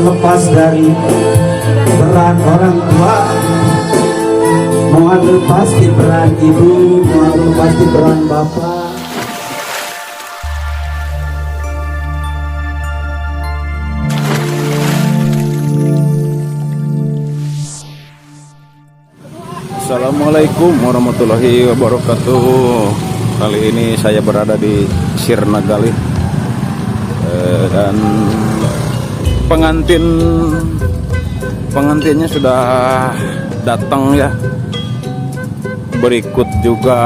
lepas dari peran orang tua, moal lepas di peran ibu, moal lepas di peran bapak. Assalamualaikum warahmatullahi wabarakatuh. Kali ini saya berada di Sirnagalih, dan pengantinnya sudah datang ya. Berikut juga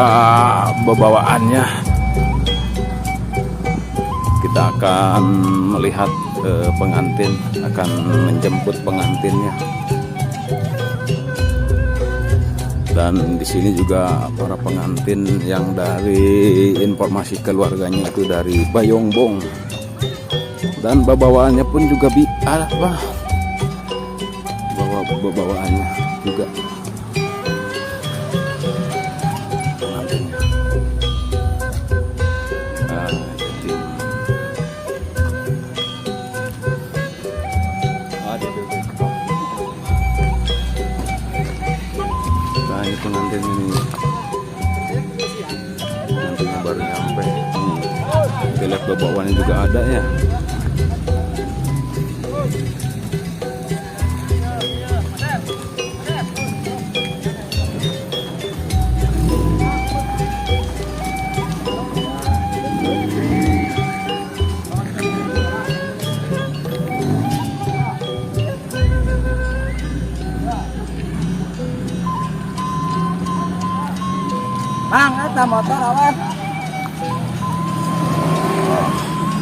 bebawaannya. Kita akan melihat pengantin, akan menjemput pengantinnya. Dan di sini juga para pengantin yang dari informasi keluarganya itu dari Bayongbong, dan bawaannya pun juga bi apa bawa bawaannya juga pengantinnya. Nah, jadi nah, ini pengantinnya nih, pengantinnya baru nyampe. Kita lihat bawaannya juga ada ya. Mang, eta motor awan.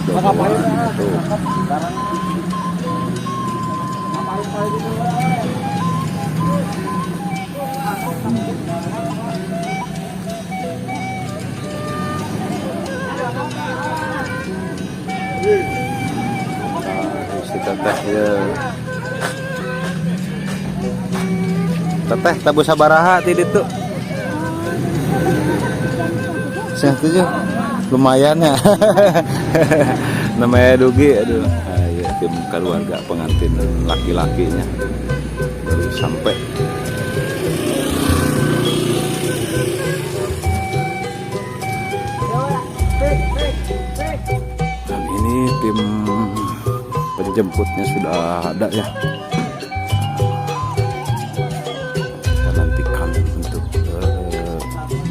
Bawaannya tuh. Nah, si teteh ya. Teteh tabuh sabaraha ti ditu? 6,5 lumayan ya. Namanya Dugi, aduh. Ah, iya, tim keluarga pengantin laki-lakinya baru sampai. Dan ini tim penjemputnya sudah ada ya. Kita nantikan untuk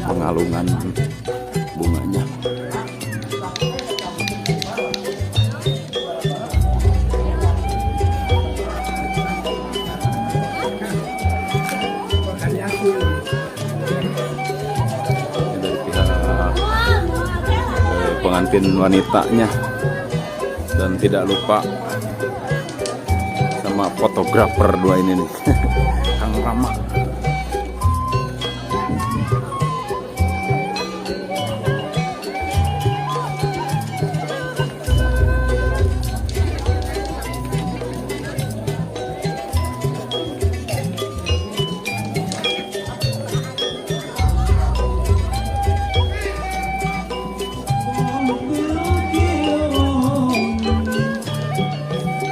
pengalungan bunganya. Ini dari pihak pengantin wanitanya, dan tidak lupa sama fotografer dua ini nih, Kang Rama.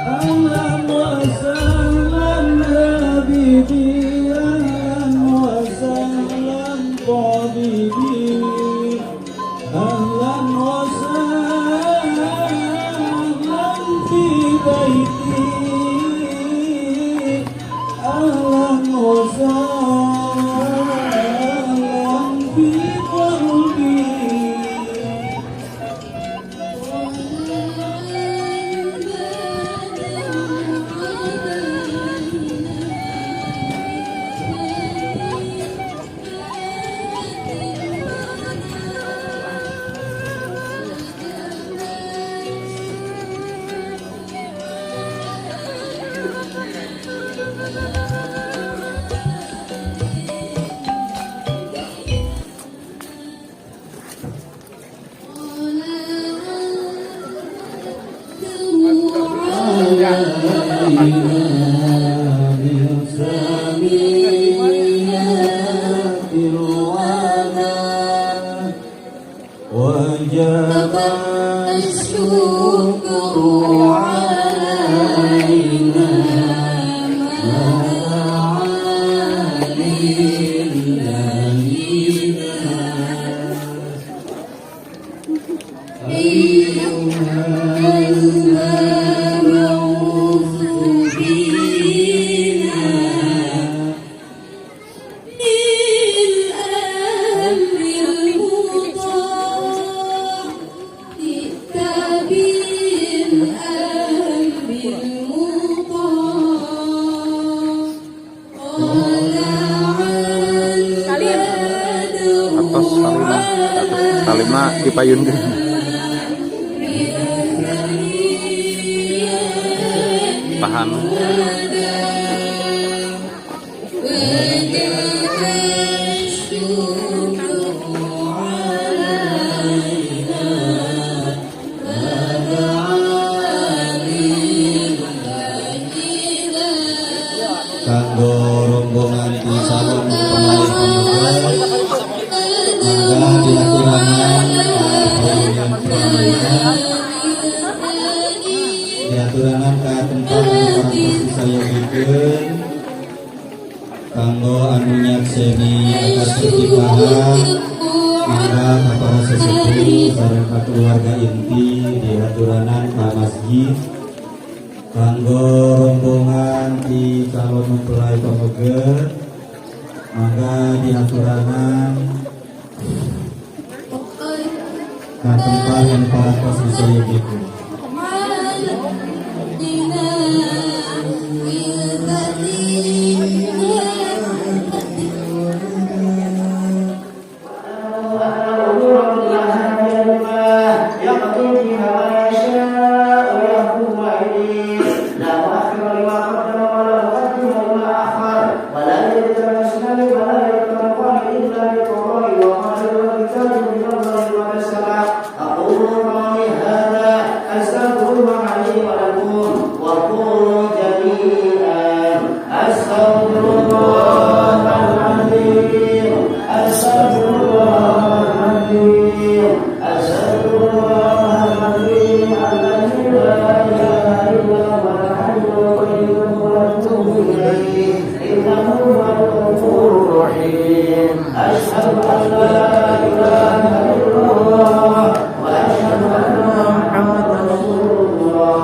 أهلا وسهلا حبيبي، أهلا وسهلا طبيبي، أهلا وسهلا في بيتي، أهلا وسهلا في قلبي. من ثنيات الوداع وجب الشكر علينا. Salimna dipayunkeun. Tahan. Kanggo rombongan di calon mempelai pameget, mangga diaturanan ka pelaminan, diaturanan ka tempat anu parantos disayogikeun. Kanggo anu nyakseni akad pernikahan, mangga ka para sesepuh sareng ka keluarga inti diaturanan ka masjid. Kanggo rombongan di calon mempelai pameget, mangga diaturanan ka tempat anu parantos disayogikeun. يقضي فيها ما يشاء ويحكم ما يريد، لا مؤخر لما قدم ولا مقدم لما أخر، ولا يجد من الشمال ولا يتركان إلا بقضاء وقدر وكتاب من الله وكسبا. أقول قولي هذا، أستغفر الله لي ولكم، وقولوا جميعا أستغفر الله العظيم، أستغفر الله العظيم، أستغفر الله العظيم الذي لا إله إلا هو الحي القيوم وأتوب إليه، إنه هو الغفور الرحيم. أشهد أن لا إله إلا الله وأشهد أن محمدا رسول الله.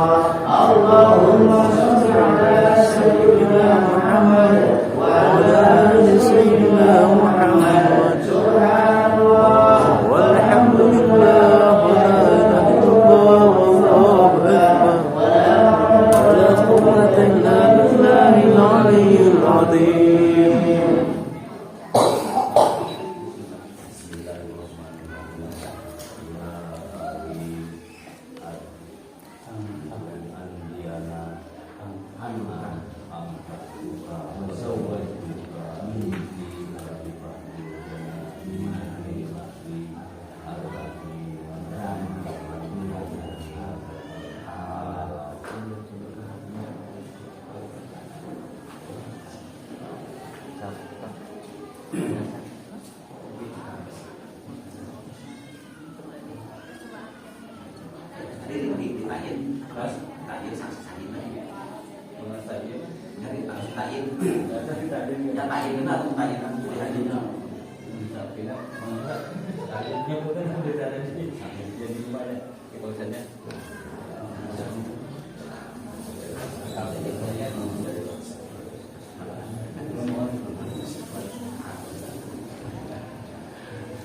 اللهم صل على سيدنا محمد وعلى آل سيدنا محمد. سبحان الله والحمد لله ولا إله إلا الله والله أكبر ولا قوة إلا بالله العلي العظيم.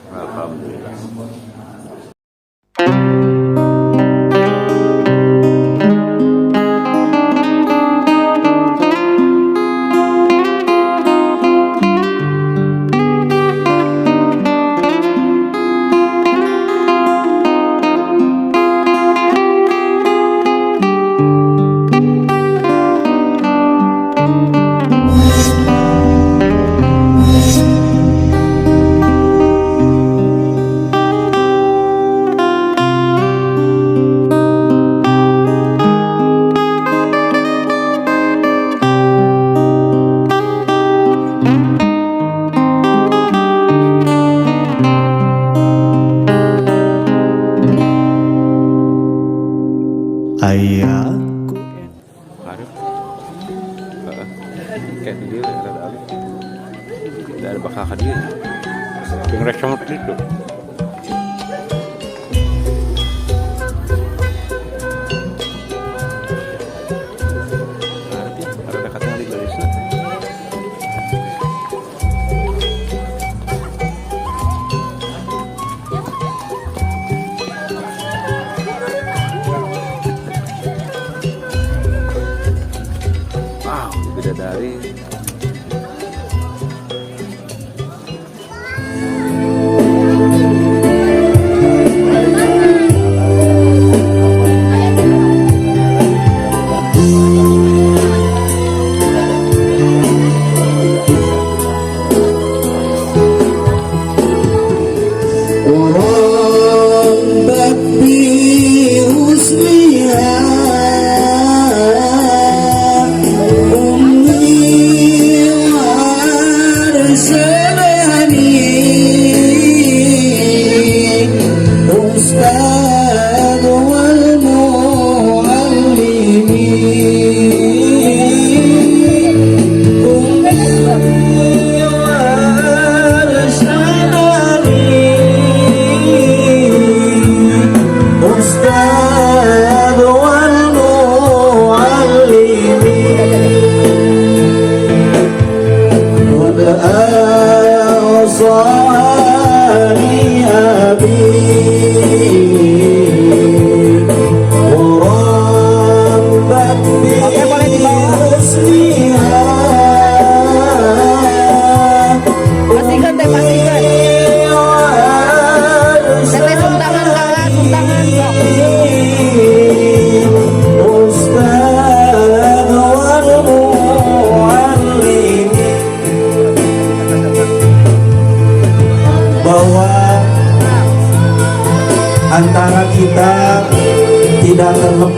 Alhamdulillah. Ayahku. Arif. Heeh. Kayak di dieu rada alus. Da ada bakal ka dieu. Jeung resort itu. Arif ya, rada katingali geulisna. Wow, bidadari.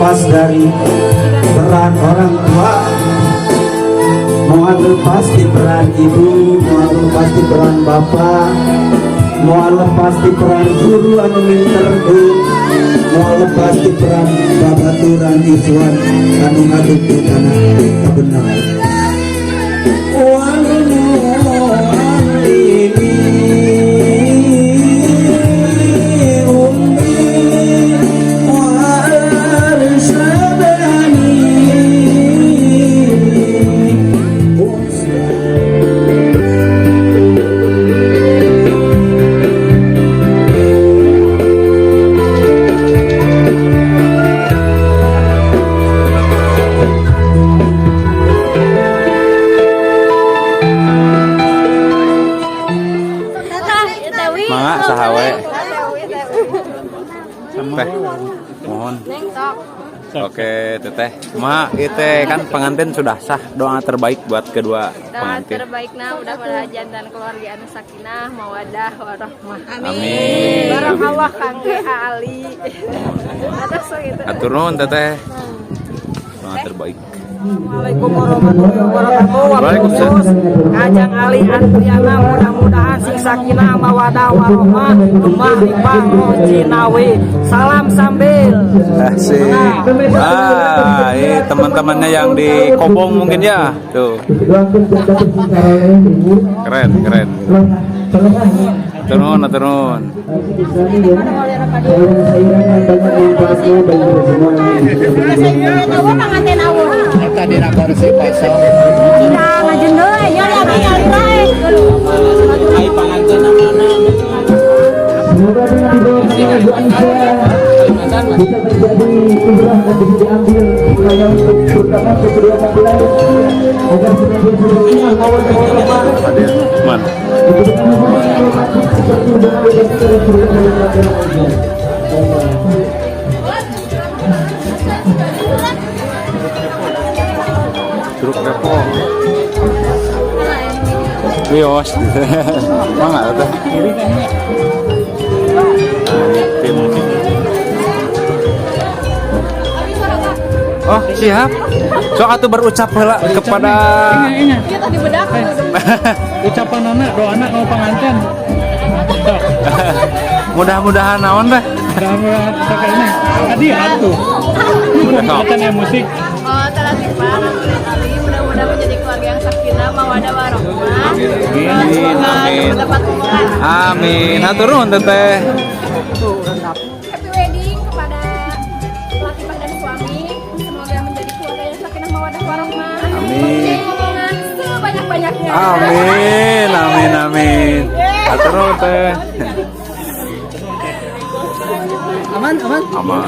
lepas dari peran orang tua, moal lepas di peran ibu, moal lepas di peran bapak, moal lepas di peran guru anu minterkeun, moal lepas di peran babaturan ikhwan anu ngadukung kana kebenaran. Wal muallimi ummi wa arsyadani. Mangga, saha we? Teh. Mohon. Oke, Teteh. Ma, itu kan pengantin sudah sah. Doa terbaik buat kedua Doa pengantin. Terbaiknya udah pada jantan keluarga anu sakinah, mawadah, warahmah. Amin. Barakallah kangge Ali. Atas gitu. Atur nuhun, Teteh. Doa terbaik. Assalamualaikum warahmatullahi wabarakatuh. Waalaikumsalam. Khusus Kajang Ali Andriana, mudah-mudahan sing sakinah mawadah warohmah, gemah ripah roh jinawi. Salam sambil. Asik. Ah, ini teman-temannya yang di Kobong mungkin ya. Tuh. Keren, keren. Turun, turun. Pengantin awal. Tadi kursi kosong. Nah, ngajen deui nya lagi nyalira eh. Semoga dengan dibawakannya Ibu Aisyah bisa menjadi ibrah dan bisa diambil hikmahnya untuk terutama untuk kedua mempelai agar senantiasa sakinah mawaddah warahmah, Man. diberikan hubungan yang romantis seperti hubungan romantis dan surga dan keluarga. Truk repo. Wios. Mangga, Teteh. Tim. Oh, siap. Sok atuh berucap heula kepada Iya, tadi bedak. Ucapan anak, doa anak mau pengantin. Sok, Mudah-mudahan naon teh? Mudah-mudahan sok ini. Tadi atuh. Udah, sok. Pengantin yang musik. Oh, Latifah, Ali mudah-mudahan menjadi keluarga yang sakinah, mawadah, warahmah. Amin, amin. Dapat momongan. Amin. Hatur nuhun, Teteh. Happy wedding kepada Latifah dan suami. Semoga menjadi keluarga yang sakinah, mawadah, warahmah. Amin. Mempunyai momongan sebanyak-banyaknya. Amin, amin, amin. Hatur nuhun, Teh. Aman, aman. Aman.